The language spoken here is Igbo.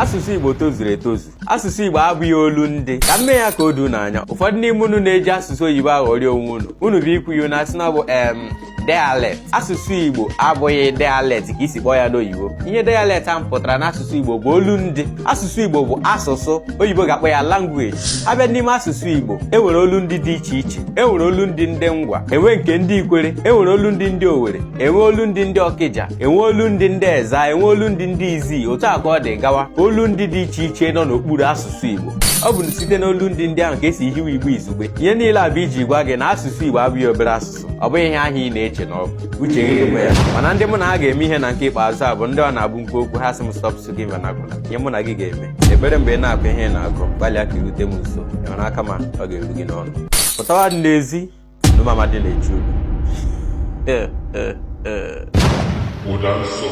Asụsụ Igbo tozuru etozu. Asụsụ Igbo abụghị olu ndị. Ka m mee ya ka o doo n'anya, ụfọdụ n'ime unu na-eji asụsụ oyibo aghọrị onwe unu. Unu bụ ikwu ya na asị na ọ bụ dialect. Asụsụ Igbo abụghị dialect ka i si kpọọ ya n'oyibo. Ihe dialect ahụ pụtara n'asụsụ Igbo bụ olu ndị. Asụsụ Igbo bụ asụsụ oyibo ga-akpọ ya language. A bịa n'ime asụsụ Igbo, e nwere olu ndị dị iche iche. E nwere olu ndị ndị Ngwa, enwe nke ndị Ikwere, e nwere olu ndị ndị Owere, enwe olu ndị ndị Ọkịja, enwe olu ndị ndị Eza, enwe olu ndị ndị Izii. Otu a ka ọ dị gawa. Olu ndị dị iche iche nọ n'okpuru asụsụ Igbo. Ọ bụ site n'olu ndị ndị ahụ ka e si hiwe Igbo izugbe. Ihe niile a bụ iji gwa gị na asụsụ Igbo abụghị obere asụsụ. Ọ bụghị ihe ahụ ị na-eche na ọ bụ. Uche gị dịkwa ya. Mana ndị mụ na ha ga-eme ihe na nke ikpeazụ a bụ ndị ọ na-abụ m kwuo okwu, ha sị m, "Stop speaking vernacular." Ihe mụ na gị ga-eme ebere, mgbe ị na-akụ ihe ị na-akụ, gbalịa ka irute m nso. Ị hụrụ aka ma ọ ga-eru gị n'ọnụ. Pụtawa dị n'ezi nụmama dị na-echu unu. Ee, ee, ee. Ụda nsọ.